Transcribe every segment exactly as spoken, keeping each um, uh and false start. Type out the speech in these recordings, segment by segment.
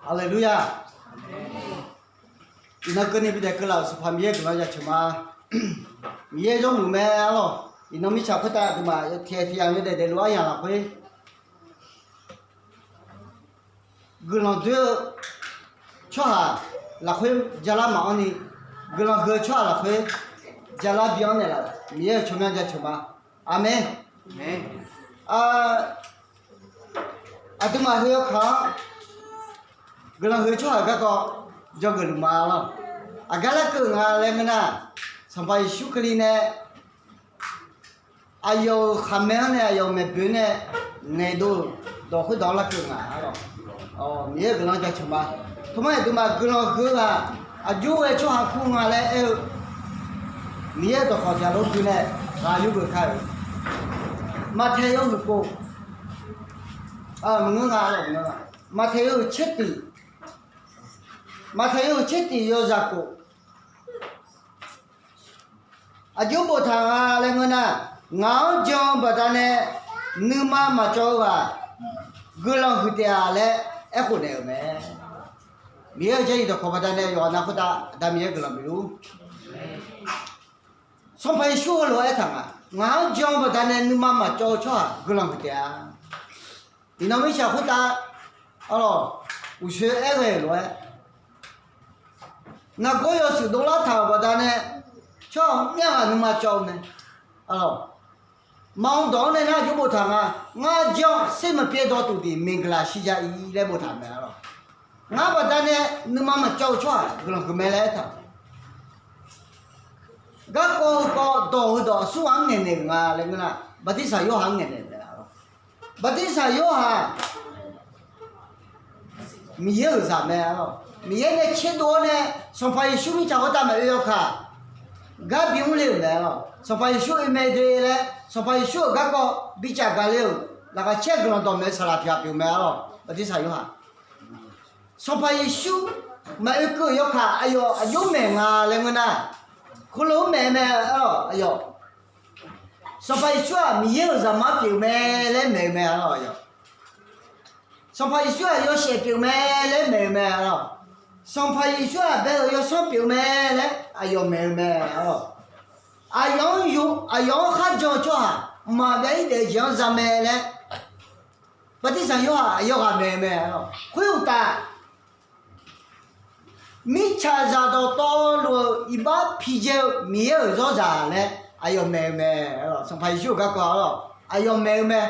Haleluya! Iqnan keuvni bidaef keuvlaf-euq Sanqpaq Miqyaer guiqlanq jaceuq ma. Miqyaer zawrluf mae arlawq. Iqnan mirtsaq khoertav aqduimaf tiqghaq tiqghaq yawdaef daefluf aryamq lafkhoer guiqlanq doer-eu tsawrhaq lafkhoer jalar maqanr ni, guiqlanq huiq-eu tsawrhaq lafkhoer jalar bi-anr naeqlaf-euq Miqyaer-euq tsawrmyanr jaceuq ma. Aqmeq. Aqduimaf heu yawkaq-anr guiqlanq huiq-eu tsawrhaq garkawv dzawgeuf luf ma lawr. Aqgar larkeuv nga laer ngeur nar, Sanqpaq Yeqsur Kali nae aqyawf-euq khaqmae-anr nae aqyawf-euq maeqboeq nae ngaeqdov-euq dawq khoerdawq-anr larkeuv nga lawr. Miqyaer-euq guiqlanq jaceuq ma. Teumanr aqduimaf guiqlanq huiq-eu ghaq aqjox ghae tsawrhaq kur nga laer aer-eu Miqyaer-euq dawqkawq tiqghaq lof gui nae ghaq yurgeuf kar-euq. Maqtaeq yawhuiq pov, maqngeur nga, maqngeur nga. Maqtaeq yawhuiq tser tiq, Maqtaeq yawhuiq tser tiq yawzaq khof, aqjox boftaq nga laer ngeur nar, ngaq-anr jan-eu baqdanae nuima maqcawv-eu ghaq guiqlanq huiq taef-a laer aerkhof naeq-euq mae. Miqyaer-euq jarlif dawqkawq baqdanae yawqghaq na khoertav Aqda Miqyaer guiqlanq bif luf. Sanqpaq Yeqsur heulof-aer aertaq nga, ngaq-anr jan-eu baqdanae nuima maqcawv-eu tsawrhaq guiqlanq huiq taef-a. Iqnan mirtsaq khoertav arlawq, uqshoe aer ghae-euq lof-aer, nargawr yawshuif dovlar taq-euq baqdanae tsawrhaq myar ghaq nuima cawv-eu mae. Arlawq, maqanr dawq-anr nae nar aqjox boftaq nga, ngar jan-awr ser maqpyaev dawqtuq diq miqgaqlaq shirja ir laer boftaq mae arlawq. Ngar baqdanae nuima maqcawv-eu tsawrhaq guiqlanq huiq mae laer aertaq. Garkawv heukawv dawq heudawq aqsurghaq-anr ngaeqnaeq-euq nga laer ngeur nar, Bartirsaq Yorhaq-anr ngaeqnaeq-euq mae arlawq. Bartirsaq Yorhaq Miqyaer-euq zaq mae arlawq. Miqyaer nae tserdov-awr nae Sanqpaq Yeqsur mirtsaq khoertav maqoe yawkaq gar bimr le-euq mae arlawq. Sanqpaq Yeqsur oe mae de laer Sanqpaq Yeqsur-euq garkawv bicaf gaqler-euq laqkhaq caer-eu guiqlanq dawqmaeq-eu saqlaq tiq ghaq pyeuf mae arlawq. Bartirsaq Yorhaq Sanqpaq Yeqsur maqoe keuv-euq yawkaq aqyawf aqjox maeq nga laer ngeur nar, heulof-aer maeq-eu mae arlawq aqyawf. Sanqpaq Yeqsur-aq Miqyaer-euq zaqmar pyeuf mae laer maeq-eu mae arlawq aqyawf. Sanqpaq Yeqsur-aq yawshaef pyeuf mae laer maeq-eu mae arlawq. Sanqpaq Yeqsur-aq bae-euq yawsanr pyeuf mae laer aqyawf maeq-eu mae arlawq. Aqyawf-anr yuf, aqyawf-anr kharjan-eu tsawrhaq mqmaq byav-ir daef-eu jeq-anr za mae laer Bartirsaq Yorhaq aqyawf ghaq maeq-eu mae arlawq. Khoeruqtaf, mirtsaqzaq dawqtawvluf-euq iqbax pijae-eu Miqyaer-euq zawrzaq laer aqyawf maeq-eu mae. Sanqpaq Yeqsur-euq garkawv arlawq aqyawf maeq-eu mae.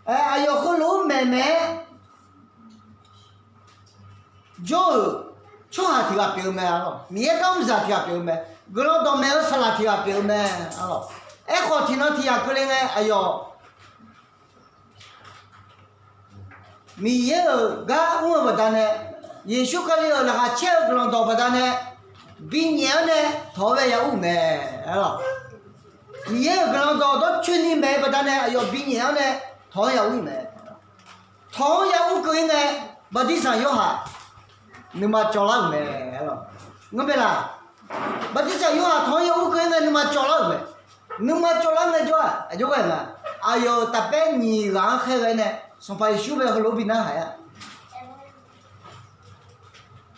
Aqyawf heulof-aer maeq mae-aer jawr-euq tsawrhaq tiq ghaq pyeuf-eu mae arlawq. Miqyaer garmrzaq tiq ghaq pyeuf-eu mae. Guiqlanq dawqmaeq-eu saqlaq tiq ghaq pyeuf-eu mae arlawq. Aerkhawf tiqnan tiq yaq keuvle ngae aqyawf Miqyaer-euq gar mr-eu baqdanae, Yeqsur Kali-euq laqkhaq caer-eu guiqlanq dawq baqdanae binyaef-anr nae tawq-awr bae ya ur-euq mae arlawq. Miqyaer-euq guiqlanq dawq dawrcoeni maeq-eu baqdanae aqyawf binyaef-anr nae tawq-anr ya ur-euq mae. Tawq-anr ya ur keuv-ir ngae, Bartirsaq Yorhaq nuima cawvlar-euq mae arlawq. Ngeur mae laq? Bartirsaq Yorhaq tawq-anr ya ur keuv-ir ngae nuima cawvlar-euq mae. Nuima cawvlar ngaejawr-aq aqjox ghae nga, aqyawf-euq tafpaer nyiq ghaq-anr khaerghae nae Sanqpaq Yeqsur bae heulof-aer bi narhaq-aer-a,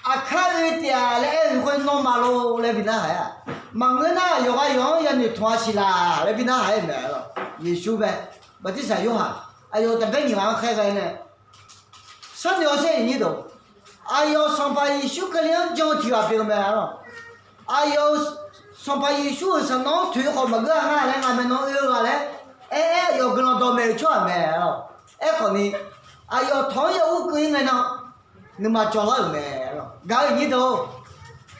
Aqkar oe taef-a laer aer-eu khoer nawmaf lor laer bi narhaq-aer-a, maqngeur nar yawqghaq yawq-anr yanoeq tanq-a siq laq laer bi narhaq-aer-euq mae arlawq. Yeqsur bae, Bartirsaq Yorhaq aqyawf-euq tafpaer nyiq ghaq-anr khaerghae nae sharnoeq-awr sher iqnyir deuq, aqyawf Sanqpaq Yeqsur Kali-anr jan-eu tiq ghaq pyeuf-eu mae arlawq. Aqyawf-euq Sanqpaq Yeqsur-euq sanqnanq-anr toeq khawf maqgeur-a ngar laer ngaq maeqnan oe-eu ghaq laer aer-aer aqyawf guiqlanq dawqmaeq-euq tsawrhaq mae arlawq. Aerkhawf ni, aqyawf tawq-anr ya ur keuv-ir ngae nan nuima cawvlar-euq mae arlawq. Gaq-eu iqnyir deuq,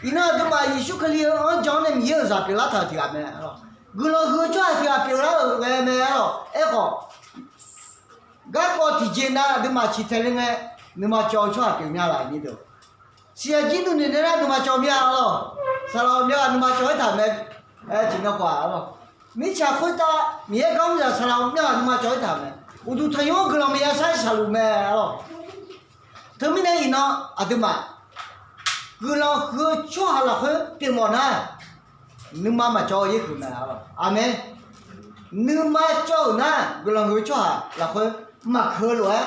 iqnan aqduimaf Yeqsur Kali-anr jan-anr nae Miqyaer-euq zaq pyeuflar taq-euq tiq ghaq mae arlawq. Guiqlanq huiq-eu tsawrhaq tiq ghaq pyeuflar-euq ghae mae arlawq. Aerkhawf, garkawv tiqjeq nav aqduimaf ciqtaeq le ngae nuima cawv-eu tsawrhaq pyeuf mya laq iqnyir deuq. Siqyaq jir nuinoeq nae nar nuima cawv mya arlawq. Saqlaq ghawqmya ghaq nuima cawv-aer taq mae. Aer, tiqnan khawf arlawq, mirtsaq khoertav Miqyaer gar mr zaq saqlaq ghawqmya ghaq nuima cawv-aer taq mae. Uqduq tanqnymr-anr guiqlanq maqya sar-aer shaqluf mae arlawq. Teumirnae iqnan aqduimaf guiqlanq huiq-eu tsawrhaq lafkhoer pyeufmawf nar, nuima maqcawv-eu yaer huiq mae arlawq. Aqmeq. Nuima cawv-euq nar guiqlanq huiq-eu tsawrhaq lafkhoer maqkeuv lof-aer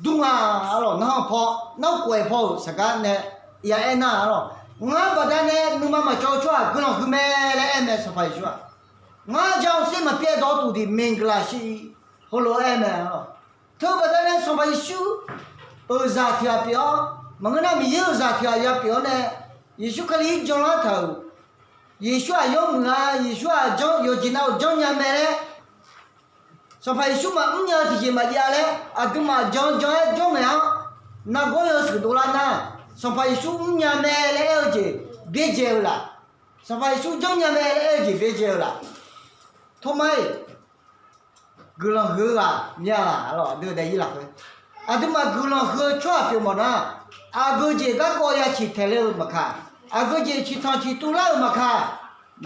dur nga. Arlawq, narhaq paw, narkof-aer paw-euq saqgar nae ya aernar, arlawq, ngar baqdanae nuima maqcawv-eu tsawrhaq guiqlanq huiq mae laer aer mae, Sanqpaq Yeqsur-aq. Ngar ja-eu sher maqpyaev dawqtuq tiq miqguiqlaq shir-i, heulof-aer aer mae, arlawq. Teu baqdanae Sanqpaq Yeqsur-euq zaq tiq ghaq pyeuf-awr, maqngeur nar Miqyaer-euq zaq tiq ghaq ya pyeuf-awr nae, Yeqsur Kali-anr janlar taq-euq, Yeqsur-aq yawmuiq-a, Yeqsur-aq janr, yawqjeq nav-euq janrnya mae laer, Sanqpaq Yeqsur maqmr nya-eu tiqjeq maqjav laer, aqduimaf jan jan-aer jawr ngaeq-anr nargawr yawshuif dovlar nar, Sanqpaq Yeqsur mrnya mae laer aer-eu jeq byaerdzae-eu laf. Sanqpaq Yeqsur janrnya mae laer aer-eu jeq byaerdzae-eu laf. Tormar-iq, guiqlanq huiq-eu ghaq mya laq, arlawq, aqdui-euq daefzir lafkhoer, aqduimaf guiqlanq huiq-eu tsawrhaq pyeuf mawf nar, aqgeu jeq garkawv ya ciqtaeq ler-eu maqkaq, aqgeu jeq ciqtanq ciqtuv lar-euq maqkaq,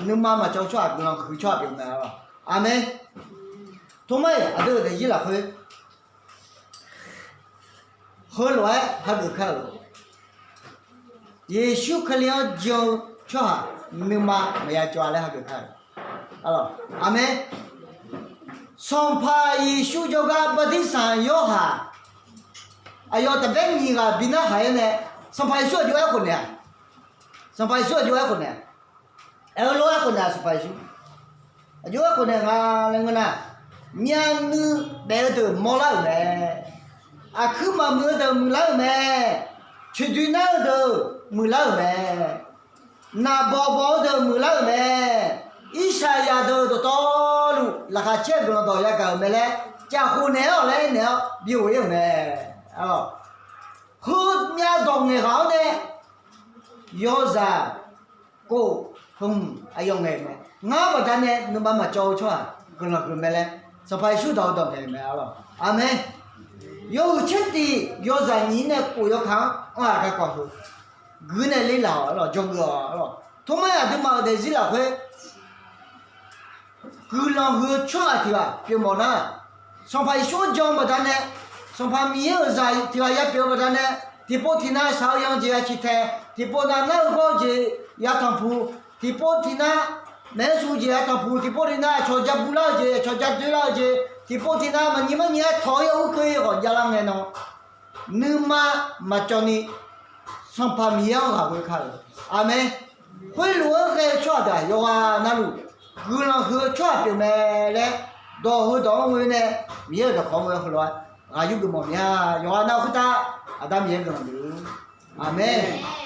nuima maqcawv-eu tsawrhaq guiqlanq huiq tsawrhaq pyeuf mae, arlawq. Aqmeq. Tormar-iq, aqdui-euq daefzir lafkhoer heulof-aer hageuf kar-euq, Yeqsur Kali-anr jan-eu tsawrhaq nuima maqya cawv-a laer hageuf kar-euq. Arlawq, aqmeq. Sanqpaq Yeqsur jawrgar bartirsaq Yorhaq aqyawf taqbaer nyiq ghaq bi narhaq-aer nae, Sanqpaq Yeqsur aqjox-aer khofnaeq-a. Sanqpaq Yeqsur aqjox-aer khofnaeq-a. Aer-eu lof-aer khofnaeq-a, Sanqpaq Yeqsur aqjox-aer khofnaeq nga laer ngeur nar, myavnuiv daef-eu deuq mawrlar-euq mae. Aqkuir maqmuiq-eu deuq muiqlar-euq mae. Coeqdoe nar-eu deuq muiqlar-euq mae. Naqbawq bawq-eu deuq muiqlar-euq mae. Irsaqyaq deuq dawqtawvluf laqkhaq caer-eu guiqlanq dawq yagaq-euq mae laer, caf khof naeq-awq laer aernaeq-awr bi ghof-ir-euq mae. Arlawq, heumyav dawq ngaeqghaq-awr nae yawzaq kof hmq aqyawf ngaeq-euq mae. Ngar baqdanae nuima maqcawv-eu tsawrhaq guiqlanq huiq mae laer, Sanqpaq Yeqsur dawq-eu dawq ngaeq-euq mae, arlawq. Aqmeq. Yawhuiq tser tiq yawzaq nyiq-ir nae kof yawkaq-anr anr-aq garkawv heu guiqnaeq ler laf-awq, arlawq, jawrgeuf-awq, arlawq. Tormar-iq, aqduimaf-euq daefzir lafkhoer guiqlanq huiq-eu tsawrhaq tiq ghaq pyeuf mawf nar, Sanqpaq Yeqsur-anr jan-eu baqdanae, Sanqpaq Miqyaer-euq zaq tiq ghaq ya pyeuf-eu baqdanae, tiqpov tiqnav shaq-eu yanr jeq ya ciqtaeq, tiqpov nav nar-eu gawr-eu jeq ya tanqpuq, tiqpov tiqnav maeq-aer su jeq ya tanqpuq, tiqpov tiqnav aqcawq ja bular-eu jeq, aqcawq ja doelar-eu jeq, tiqpov tiqnav maqnyiq marnyiq-aer tawq-ir-awr urkeuv-ir khawf javlar ngae nan, nuima maqcawv ni Sanqpaq Miqyaer-anr ghaq ghoe ka-euq. Aqmeq. Khoerlof-aer ghae-eu tsawrhaq deuq-aq, yawqghaq navluf guiqlanq huiq-eu tsawrhaq pyeuf mae laer, dawq heudawq-anr ghoe nae, Miqyaer-euq dawqkawq-anr ghoe heulof-aer ghaq yurgeuf mawf mya. Yawqghaq nav khoertav Aqda Miqyaer guiqlanq deuq. Aqmeq.